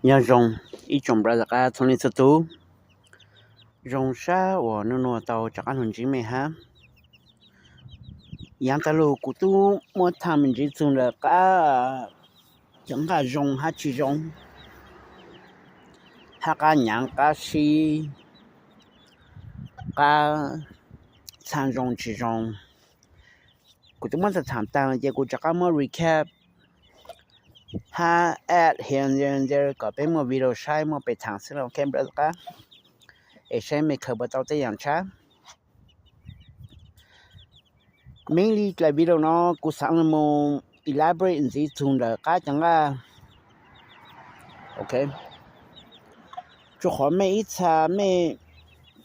Nyob zoo ib tsoom brother qab txhua leej txhua tus, zoo sab uas nub nua tau rov qab los ntsib mej hab. Yaav tag lug kuv tub muab thaam me ntsis txug ntawm qab cov nqaj zoo hab tsi zoo, hab qab nyaav qab sib, qab txhaa zoo tsi zoo. Kuv tub muab thaam taag ces kuv rov qab muab recap hab add here and there kom peb muaj video saib muaj peg thaam xwb, ok brother qab, es saib mej khaws puas tau tej yaam tshab. Mainly dlai video no kuv xaav mus elaborate ntxiv txug ntawm qab cov nqaj, ok, rua qhov mej ib txha mej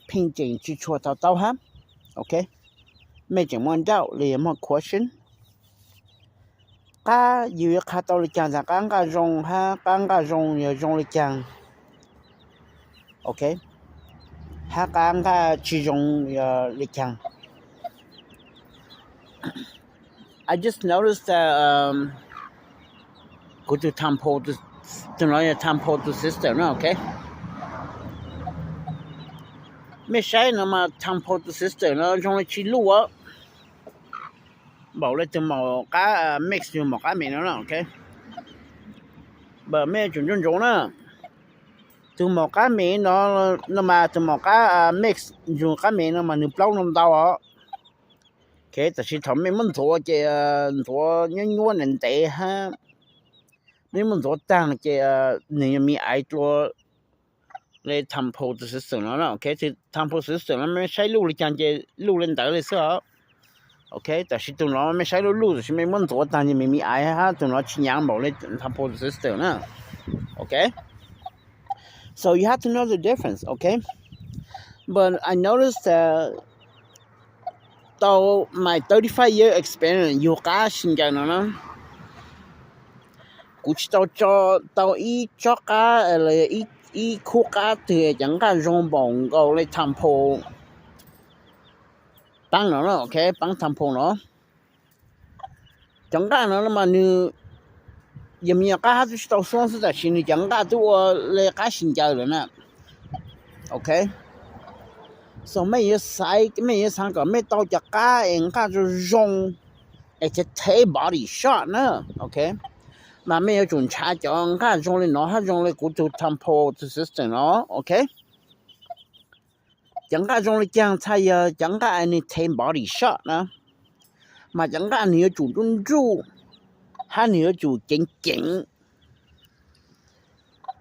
pheej tseem tsi tshua to taub hab, ok, mej tseem muaj doubt los yog muaj question, qab yug yuav qha tau le caag tas qab nqaj zoo hab qab nqaj zoo yog zoo le caag, ok, hab qab nqaj tsi zoo yog le caag. I just noticed that kuv tug temple, tug no yog temple tug system na, ok. Mej saib no mas temple tug system no zoo le tsi luj, npaum le tug maum qab mix yug maum qab mem no na, ok. But mej yuav tsum ntsoov ntsoov na, tug maum qab mem no, no mas tug maum qab mix yug qab mem no mas nwg plaub no ntau os. Ok, tab sis thaum mej muab ntxuav ces ntxuav nyuab nyuab ntev ntev hab, mej muab ntxuav taag ces nwg yog me aiv dlua le temple system no, ok. Temple system no mej saib luj le caag ces luj le ntawd le xwb os. Ok, tab sis tug no mej saib luj luj tab sis mej muab ntxuav taag ces me me aiv hab tug no tsi nyaav npaum le temple system na, ok. So you have to know the difference, ok. But I noticed that tau my thirty five year experience yug qab si ncaws no na, kuv tsi tau tso tau ib tsob qab los ib khub qab twg cov nqaj zoo npaum nkaus le temple paab no, ok, paab temple no. Cov nqaj no mas nwg yog me nyuam qab hab tub tsi tau xuab xwb tab sis nwg cov nqaj tub ua le qab si ncaws lawm na, ok. So mej yuav xaiv, mej yuav xaav kom mej tau cov qab es nqaj zoo zoo, es taste body shot na, ok, mas mej yuav tsum nrhav cov nqaj zoo le no hab zoo le kuv tug temple tug system no, ok. Cov nqaj zoo le caag txhaj yog cov nqaj nwg taste body shot na, mas cov nqaj nwg yuav tsum nruj nruj, hab nwg yuav tsum ceev ceev,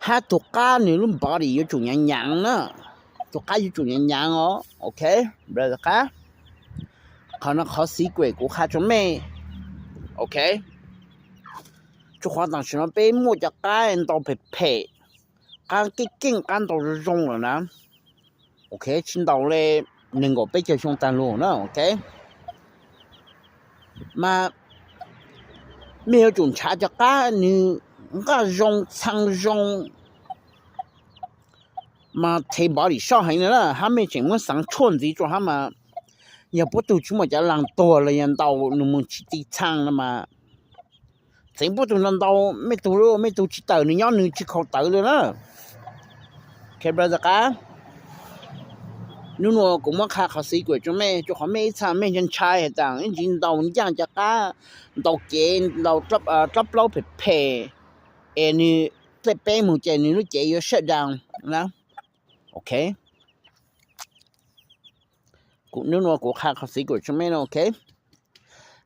hab tug qab nwg lub body yuav tsum nyaav nyaav na, tug qab yuav tsum nyaav nyaav os, ok, brother qab. Qhov no qhov secret kuv qha rua mej, ok. Rua qhov tam sim no peb muaj cov qab ntau phem phem, qab keej keej qab ntau zoo zoo lawm na, ok, tsi ntaus le neeg nkaum peb caug xyoo taag lug na, ok. Mas mej yuav tsum nrhav cov qab nwg nqaj zoo txhaa zoo, mas taste body shot heev na, hab mej tseem muab xaav tshuaj ntxiv rua hab mas, yog puab tug tsi muaj cov laag tuag los yog ntaus nwg moog tsi ti txhaa no mas, txeev puab tug ntau ntau, mej tug, mej tug tsi tawm nwg nyob nwg tsi khaus tawv le na. Ok brother qab, nub nua kuv muab qha qhov secret rua mej, rua qhov mej ib txha mej ntshai has tas ib ntsis ntaus ncaaj cov qab, ntaus cev, ntaus dlab plaub phem phem, es nwg dlej peb moog ces nwg lub cev yuav shut down na. Ok, nub nua kuv qha qhov secret rua mej no, ok.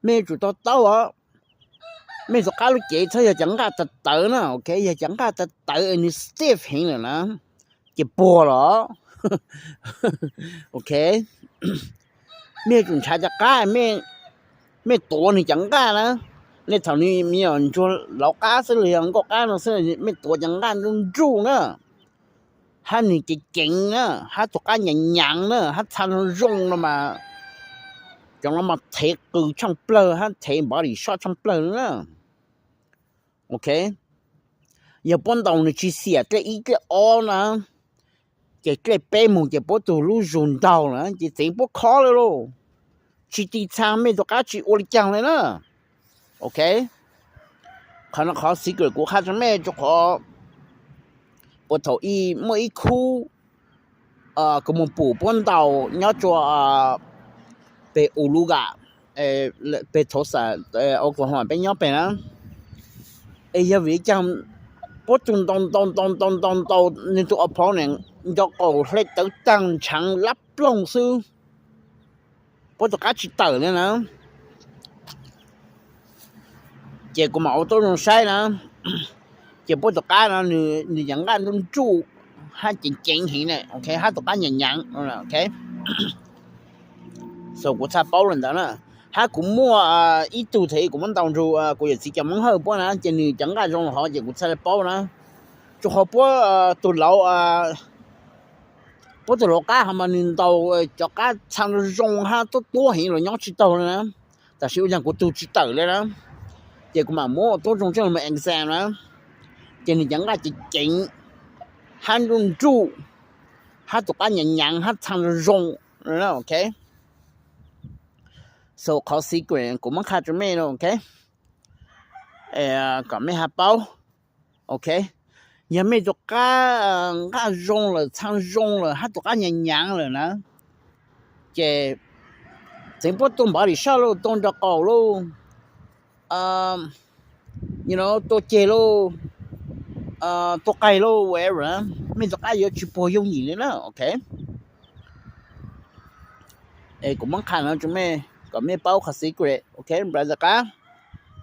Mej yuav tsum to taub os, mej tug qab lub cev txhob yog cov nqaj tawv tawv na, ok, yog cov nqaj tawv tawv nwg stiff heev lawm na, ces puag los, ok. Mej yuav tsum nrhav cov qab, mej tuav nwg cov nqaj na, le thaum nwg me nyuam ntsuag lauv qab xwb los yog nkauj qab no xwb, mej tuav cov nqaj nruj nruj na, hab nwg ceev ceev na, hab tug qab nyaav nyaav na, hab txha zoo zoo no mas, cov no mas thev qws tshaaj plawg hab thev body shot tshaaj plawg na. Ok, yog puab ntaus nwg tsi xiam dlej ib dlej ob na, ces dlej peb moog ces puab tug lub zug ntaug na ces txeev puab khob le lauj. Tsi ti txhaa mej tug qab tsi ua le caag le na. Ok, qhov no qhov secret kuv qha rua mej rua qhov puag thaum ib muaj ib khub kuv mus pum puab ntaus nyob rua peg Uluga, peg Tulsa, Oklahoma, peb nyob peg na. Es yog vim li cas puab tug ntaus ntaus ntaus ntaus ntaus ntaus nwg tug opponent nco qaum hle tawv taag ntshaav lab ploog xwb, puab tug qab tsi tawm le na. Ces kuv mam ua tuab zoo saib na, ces puab tug qab no nwg cov nqaj nruj nruj hab ceev ceev heev na, hab tug qab nyaav nyaav. So kuv txhaj paub le ntawd na, hab kuv muaj ib tug thaum kuv muab ntaus nrug kuv yawm txiv cov Moob Hawj puab na, ces nwg cov nqaj zoo hov ces kuv txhaj le paub na. Tsuas qhov puab tug lauv, puab tug lauv qab hov mas nwg ntaus cov qab txha zoo hab tuab tuab heev los nyob tsi taug le na. Tab sis ua caag kuv tug tsi tawm le na, ces kuv mam muab tuab zoo tseej los exam na, ces nwg cov nqaj ceev ceev hab nruj nruj hab tug qab nyaav nyaav hab txha zoo zoo. Ok, so qhov secret kuv muab qha rua mej no, ok, kom mej hab paub. Ok, yog mej tug qab nqaj zoo lawm, txha zoo lawm hab tug qab nyaav nyaav lawm na, ces txeev puab tua body shot lauj, tua nraub qaum lauj, tua ceg lauj, tua qeeg lauj, whatever, mej tug qab yuav tsi puag yooj yim le na. Ok, es kuv muab qha no rua mej kom mej paub qhov secret. Ok, brother qab,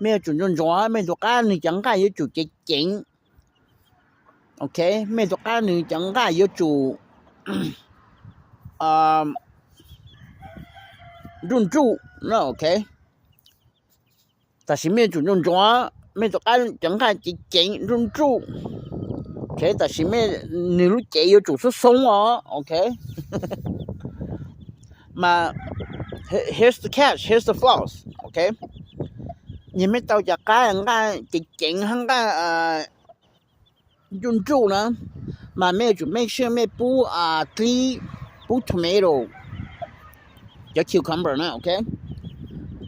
mej yuav tsum ntsuag ntsuag, mej tug qab nwg cov nqaj yuav tsum ceev ceev. Ok, mej tug qab nwg cov nqaj yuav tsum nruj nruj na. Ok, tab sis mej yuav tsum ntsuag ntsuag, mej tug qab cov nqaj ceev ceev nruj nruj, ok, tab sis mej, nwg lub cev yuav tsum xoob xoob os. Ok, mas here's the catch, here's the flaws. Ok, yog mej tau cov qab nqaj ceev ceev hab nqaj nruj nruj na, mas mej yuav tsum make sure mej pub dlib, pub tomato, cov cucumber na, ok,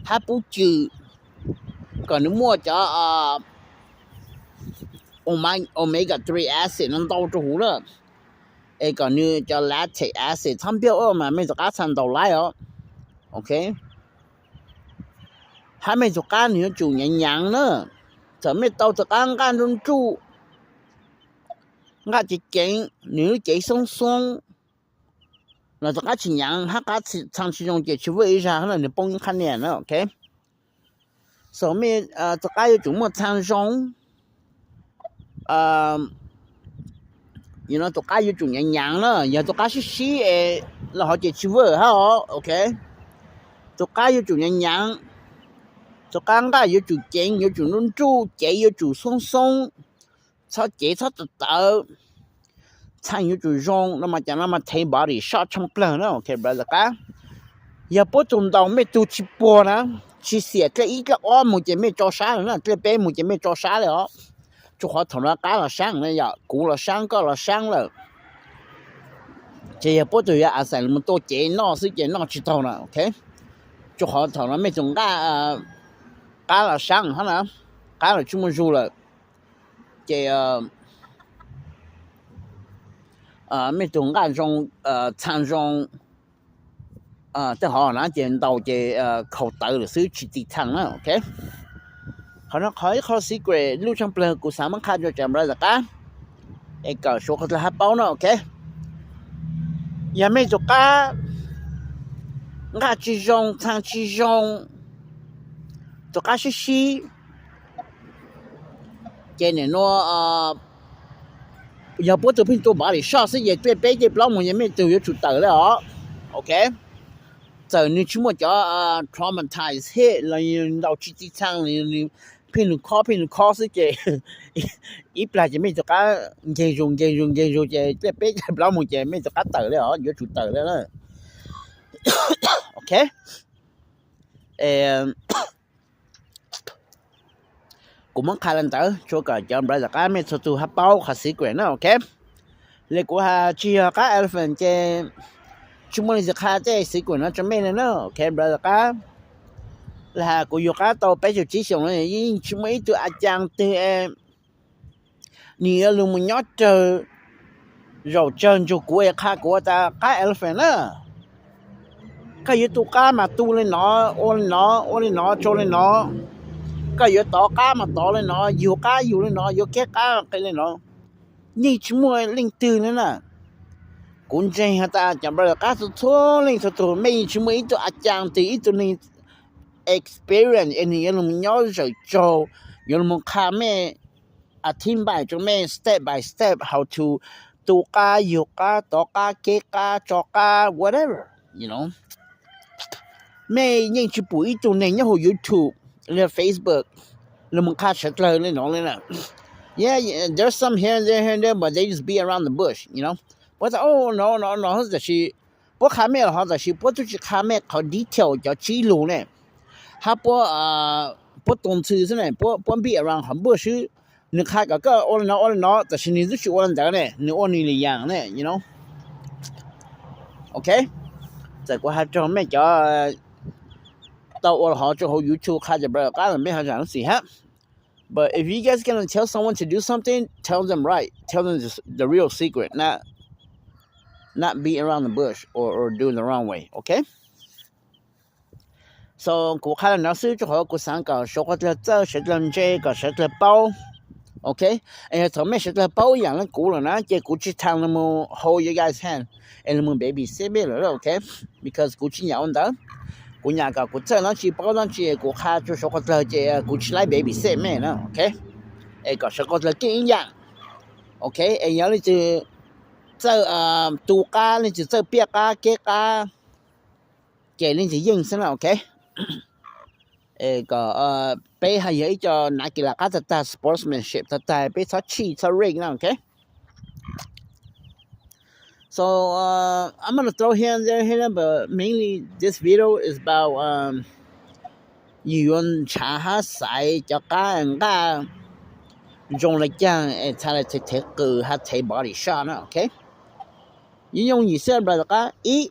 hab pub cw, kom nwg muaj cov omega three acid no ntau rua huv na, es kom nwg cov lactic acid txhob npiaj ua mas mej tug qab txhaj ntaus laib os. Ok, hab mej tug qab nwg yuav tsum nyaav nyaav na. Thaum mej tau tug qab nqaj nruj nruj, nqaj ceev ceev, nwg lub cev xoob xoob, los tug qab tsi nyaav hab qab txha tsi zoo ces tsi work ib zag hab nwg poob ib qhab niam na. Ok, so mej tug qab yuav tsum muaj txha zoo, tug qab yuav tsum nyaav nyaav na, yog tug qab sib sib es los hov ces tsi work hab os. Ok, tug qab yuav tsum nyaav nyaav, tug qab nqaj yuav tsum ceev, yuav tsum nruj nruj, cev yuav tsum xoob xoob, txhob cev txhob tawv tawv, txha yuav tsum zoo no mas cov no mas thav body shot tshaaj plawg na. Ok, brother qab, yog puab tug ntaus mej tug tsi puag na, tsi xiam dlej ib dlej ob mus ces mej tso sab lawm na, dlej peb mus ces mej tso sab le os. Tsuas qhov thaum no qab los saab na, yog kuv los saab koj los saab lawm, ces yog puab tug yuav a xais mus tua cev noj xwb ces noj tsi taug na. Ok, tsuas qhov thaum no mej tug nqaj qab los saab hab na, qab los tsi muaj zug lawm, ces mej tug nqaj zoo, txha zoo, tej hov na ces ntaus ces khaus tawv lawm xwb tsi tiv txha na. Ok, qhov no qhov ib qho secret luj tshaaj plawg kuv xav muab qha rua cov brother qab es kom suav qhov dlawg hab paub na. Ok, yog mej tug qab nqaj tsi zoo, txha tsi zoo, tug qab sib sib, ces nim no yog puab tug pheej tua body shot xwb ces dlej peb dlej plaub mus ces mej tug yuav tsum tawm le os. Ok, txawm nwg tsi muaj cov traumatize hej los ntaus tsi tiv txha, nwg pheej nws khob pheej nws khob xwb ces ib plag ces mej tug qab nkeeg zug nkeeg zug nkeeg zug ces dlej peb dlej plaub mus ces mej tug qab tawm le os, yuav tsum tawm le. Ok, kuv muab qha le ntawd tsuav kom cov brother qab mej txhua tug hab paub qhov secret na. Ok, le kuv has tsi yog qab elephant ces tsi muaj leej twg qha tej secret no rua mej le na. Ok, brother qab, le has kuv yug qab tau peb caug tsib xyoos no yeej tsi muaj ib tug a caag twg nwg yuav lug mus nyob rawg zaum tsawg ntsug kuv es qha kuv ua tas qab elephant na. Koj yuav tu qab mas tu li no, ua li no, ua li no, tso li no. Koj yuav tov qab mas tov li no, yug qab yug li no, yuav keb qab qi li no. Yeej tsis muaj leej twg li na. Kuv ntseeg has tas cov brother qab txhua txhua leej txhua tus, mej yeej tsis muaj ib tug a caag twg, ib tug neeg experience es nws yuav los nyob zawm tsaug, yuav los qha mej, a thib npais rau mej step by step how to tu qab, yug qab, tov qab, keb qab, tso qab, whatever. Mej yeej tsis pum ib tug neeg nyob hauv YouTube, Facebook, los qha sawv dlawg li no li na. Yeah, there's some here and there, here and there, but they just beat around the bush, you know. Puab tas, oh, no, no, no, tam sis puab qha mej los ho tam sis puab twb tsis qha mej qhov detail cov tsib lug ne. Hab puab, puab tus ntxhw xwb ne, puab beat around qhov bush xwb. Nws qha kom koj ua li no ua li no, tam sis nws twb tsis ua li ntawd ne, nws ua nws li yaam ne, you know. Ok, txawm kuv has rau mej cov tau ua hov rau hauv YouTube qha cov brother qab los mej ho zam lub txim hab. But if you guys gonna tell someone to do something, tell them right. Tell them the, the real secret, not not beat around the bush or, or do the wrong way, ok? So kuv qha li no xwb rau qhov kuv xaav kom suav qhuav dlawg txawj, suav dlawg ntse, kom suav dlawg paub, ok? Es yog thaum mej suav dlawg paub yaam le kuv lawm na ces kuv tsis thaam los mus hold you guys hand es los mus babysit mej lawm, ok? Because kuv tsis nyam ua ntawd. Kuv nyam kom kuv txawj dlaab tsi paub dlaab tsi kuv qha rua suav qhuav dlawg ces kuv tsis laib babysit mej na, ok? Es kom suav qhuav dlawg keej ib yaam, ok? Es yog leej twg txawj tu qab, leej twg txawj piaj qab, keb qab, ces leej twg yeej xwb na, ok? Kom peb haj yog ib co nav kis las qab tag tag, sportsmanship tag tag, peb txhob cheat, txhob rig na, ok? So I'm gonna throw here and there here, but mainly this video is about yus yuav nrhav hab xaiv cov qab nqaj zoo le caag es txhaj le thev qws hab thev body shot na, ok? Yuav yooj yim xwb, rov qab ib,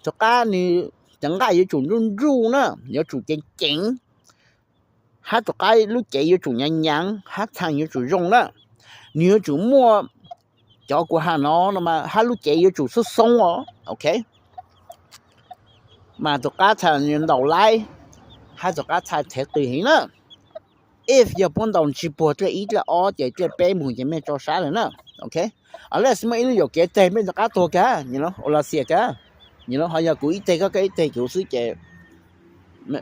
tus qab nws, cov nqaj yuav tsum nruj nruj na, yuav tsum ceev ceev, hab tus qab lub cev yuav tsum nyaav nyaav hab thaaj yuav tsum zoo na. Nws yuav tsum muaj cov kuv has no no mas hab lub cev yuav tsum xoob xoob os, ok? Mas tus qab txhaj ntaus laib, hab tus qab txhaj thev qws heev na. If yog puab ntaus tsis puag dlej ib dlej ob ces dlej peb moog ces mej tso sab lawm na, ok? Unless muaj ib lub yaum kev teg mej rov qab tuag kag, ua los xiam kag, ho yog kuv ib teg koj, koj ib teg kuv xwb ces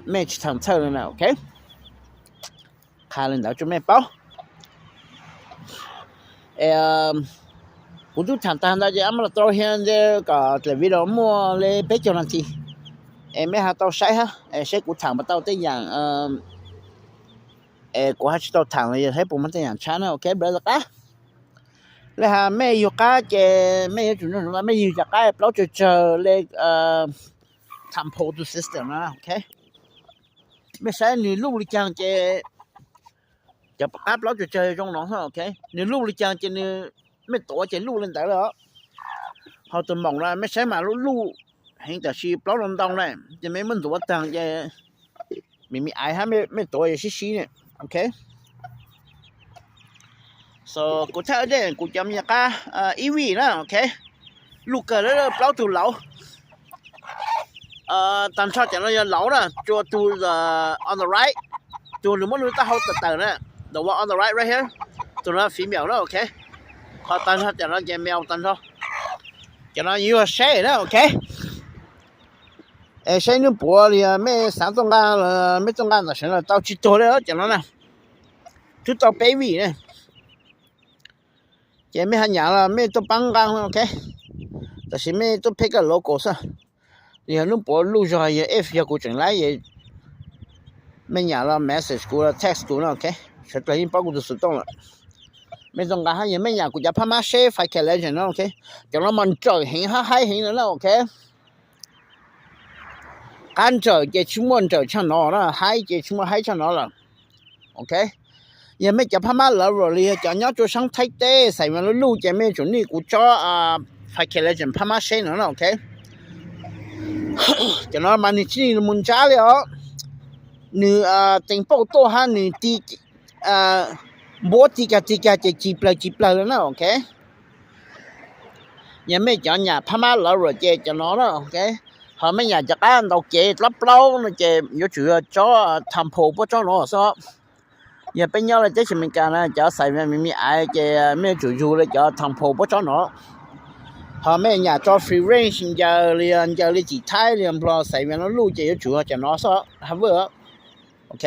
mej tsis thaam txhawj li na, ok? Qha li ntawd rua mej paub. Kuv tub thaam tag ntawd ces I'm gonna throw here and there kom dlej video muaj le peb caug nas this, es mej ho tau saib hab, es saib kuv thaam puas tau tej yaam es kuv hab tsis tau thaam los yog saib puas muaj tej yaam tshab na, ok brother qab. Le has mej yug qab ces mej yuav tsum nug, mej yug cov qab plaub tsawg tsawg le, temple to system na, ok. Mej saib nws luj li caag ces, cov qab plaub tsawg tsawg zoo no, ok. Nws luj li caag ces nws, mej tuav ces luj li ntawd lawm. Ho tus moom na mej saib mas luj luj heev tam sis plaub ntau ntau na, ces mej muab ntxuav taag ces me me aiv hab mej tuav yuav sib sib ne, ok. So kuv thaij dej kuv cov me nyuam qab ib vij na, ok. Luj kawg le plaub tug lauv. Tag nrho cov no yog lauv na, tsua tug on the right, tug nws muab nws taub hau tawm tawm na, the one on the right right here, tug no female na, ok. Ho tag nrho cov no ces male tag nrho. Cov no yuav seb na, ok. Es saib nub puav li mej xaav tuaj nqaa, mej tuaj nqaa tam sim no tau tsis tuag li cov no na. Twb tau peb vij na. Ces mej ho nyam los mej tuaj paab nqaa, ok. Tam sim mej tuaj peb koj local xwb. Yog nub puav luj zog, yog if yog kuv tseem laib, mej nyam los message kuv los text kuv na, ok. Sawv dlawg yeej paub kuv tus xov tooj lawm. Mej tuaj nqaa hab, yog mej nyam kuv cov phab mab seb Five K Legend na, ok. Cov no mas nrawm heev hab haib heev na, ok. Qab nrawm ces tsis muaj nrawm tshaj no na, haib ces tsis muaj haib tshaj no lawm, ok. Yog mej cov phab mab lover los yog cov nyob rua saab Thaib teb xav mas luj luj ces mej yuav tsum nwj kuv tsob Five K Legend phab mab seb no na, ok. Cov no mas nws tsis mus ntsab li os. Nws teev pauj tuaj hab nws ti, npuab ti kag ti kag ces ci plawg ci plawg li na, ok. Yog mej cov nyam phab mab lawv ruam ces cov no na, ok. Ho mej nyam cov qab ntaus kev dlob plaub no ces yuav tsum yog tsob Tampon puab tsob no xwb. Yog peb nyob le teb chaws Amelikas na cov xaiv me me me aiv ces mej yuav tsum yug le cov Tampon puab tsob no. Ho mej nyam tso free range ncaws li, ncaws li tim Thaib li Nplog xaiv me no luj ces yuav tsum yog cov no xwb, ha vwj. Ok.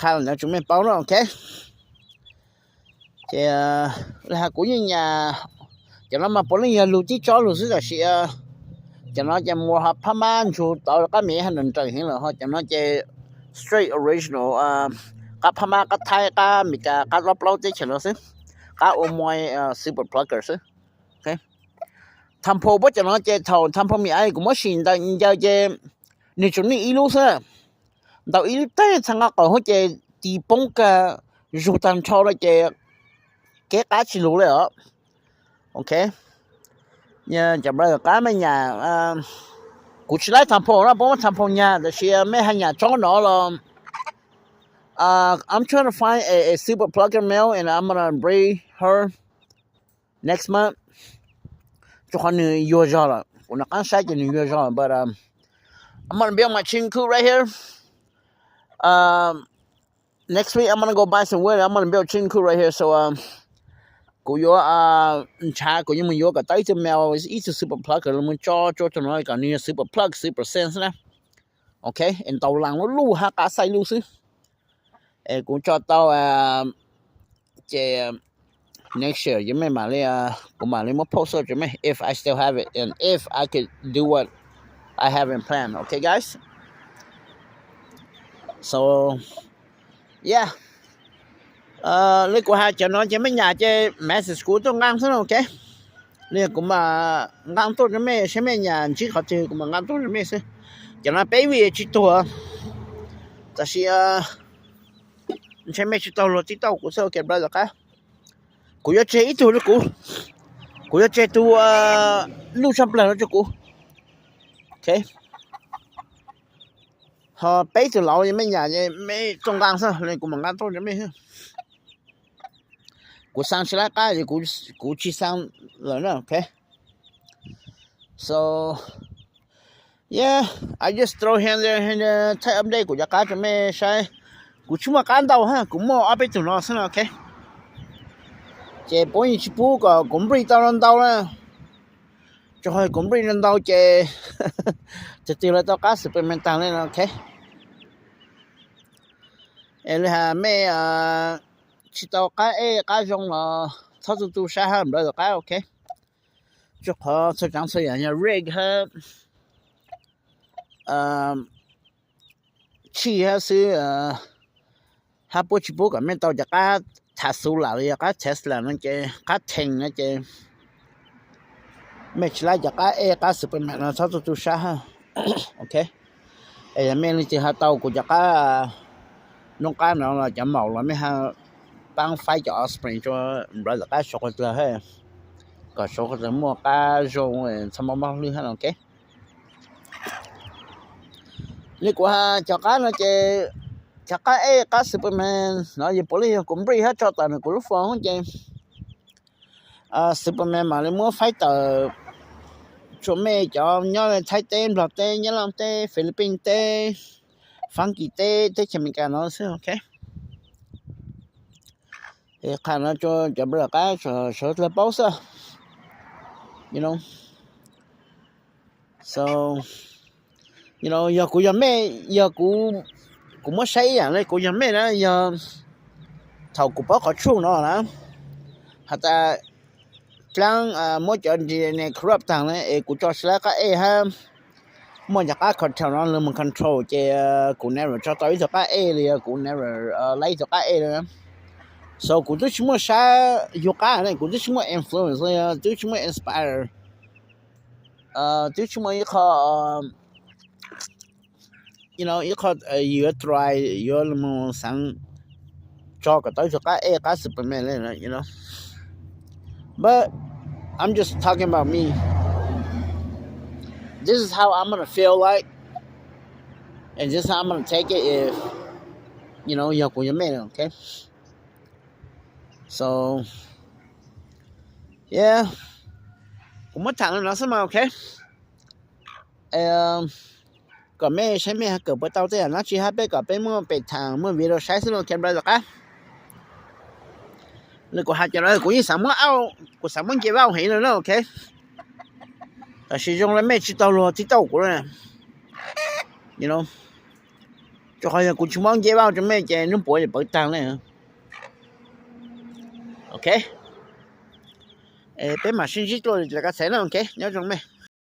Qha los tsum mej paub no, ok. Ces hais kuv yeej nyam, cov no mas puav leej yog lug tib tsob lug xwb tam sis cov no ces mus ho phab mab ntsug tau qab me ha nws nrees heev lawm ho cov no ces straight original, qab phab mab qab Thaib qab Amelikas qab dlob plaub teb chaws no xwb, qab ua muaj super plucker xwb. Tampon puab cov no ces thaum Tampon me aiv kuv muab sim ntaus ncaws ces nws tsuas nij ib lub xwb, ntaus ib lub teg txha nqaj qaum hub ces tis poob kag zug tag nrho lawm ces kev qab tsis lug li os. Ok. Cov brother qab mej nyam, kuv tsis laib Tampon no puab muab Tampon nyag tam sis mej haj nyam tsob no los, I'm trying to find a, a super plucker male and I'm gonna breed her next month. Rua qhov nws yuag zog lawm, kuv nov qaab saib ces nws yuag zog lawm, but I'm gonna build my chicken coop right here. Next week I'm gonna go buy some wood. I'm gonna build chicken coop right here. So kuv yuav ntshaw, kuv yuav mus yuav kom tau ib tug male, ib tug super plucker los mus tso tsua rua no kom nws yog super plug, super sense na. Ok, ntaus las luj luj hab qab xaij luj xwb. Es kuv tso tau ces next year mej mam li, kuv mam li muab post rua mej if I still have it and if I could do what I have in plan. Ok guys. So yeah, li kuv has cov no ces mej nyam ces message kuv tuaj nqaa xwb no, ok. Li kuv mam nqaa tuaj rua mej saib mej nyam ntsib qhov twg kuv mam nqaa tuaj rua mej xwb. Cov no peb vim tsis tuag, tab sis ntshe mej tsis tau luag tib tauj kuv xwb, ok brother qab. Kuv yuav tseg ib tug rua kuv, kuv yuav tseg tug luj tshaj plawg no rua kuv. Ok. Ho peb tug lauv mej nyam mej tuaj nqaa xwb, kuv mam nqaa tuaj rua mej. Kuv xaa tsis laib qab, kuv tsis xaa lawm na, ok. So yeah, I just throw here and there, thaij update kuv cov qab rua mej saib. Kuv tsis muaj qab ntau hab, kuv muaj ob peb tug no xwb no, ok. Ces puab yeej tsis pub kom kuv breed tau ntau na. Tsuas yog kuv breed ntau ces tug twg lawv tau qab Superman taag le no, ok. Es li has mej tsis tau qab ej qab zoo los txhob tu tu sab hab brother qab, ok. Tsuas qhov txhua tsaav txhua yaam yog rig hab tshij hab xwb, hab puab tsis pub kom mej tau cov qab tham xu lam los yog qab Tesla no ces qab theej no ces mej tsis laib cov qab ej qab Superman no txhob tu tu sab hab, ok. Es yog mej leej twg has tau kuv cov qab noob qab no los cov maum los mej ha paab faib cov offspring rua brother qab sau qhov twg hab, kom sau qhov twg muaj qab zoo txhob mob mob hlwb hab no, ok. Li kuv has cov qab no ces cov qab ej qab Superman no yog puav leej yog kuv breed hab tso tawm nws kuv lub phone ces Superman mam li muab faib tawm rua mej cov nyob Thaib teb, Nplog teb, Nyab Laj teb, Philippines teb, Faab Kis teb, teb chaws Amelikas no xwb, ok. Qha no rua cov brother qab sawv dlawg paub xwb, you know. So yog kuv yog mej, yog kuv, kuv muab saib ib yaam le kuv yog mej na, yog thaum kuv paub qhov tshuaj no na, has tas dlaab muab cov D N A corrupt taag le es kuv tso tsis laib qab ej hab muaj cov qab cartel no lug mus control ces kuv never tso tau ib tug qab ej li, kuv never laib ib tug qab ej li. So kuv twb tsis muaj sab yug qab ne, kuv twb tsis muaj influence li, twb tsis muaj inspire, twb tsis muaj ib qho, ib qho yuav try yuav mus xaav tso kom tau ib tug qab ej qab Superman le, you know. But I'm just talking about me. This is how I'm gonna feel like, and this is how I'm gonna take it if, you know, yog kuv yog mej, ok. So Yeah, kuv muab tham no xwb mas, ok. Kom mej saib mej kawm puas tau tej yam dab tsi hab peb kom peb muaj pem tham muaj video saib xwb, ok bro, tom qab. Nws kuv has cov no kuv yeej xav muab, kuv xav muab nce vaj heev li na, ok. Tab sis zoo li mej tsis tau luag TikTok kuv lawm, rau qhov yog kuv tsis muab nce vaj rau mej ces nub puav pawv taag le. Ok, peb mam sib ntsib dlua lwm kab txhais na, ok, nyob zoo mej.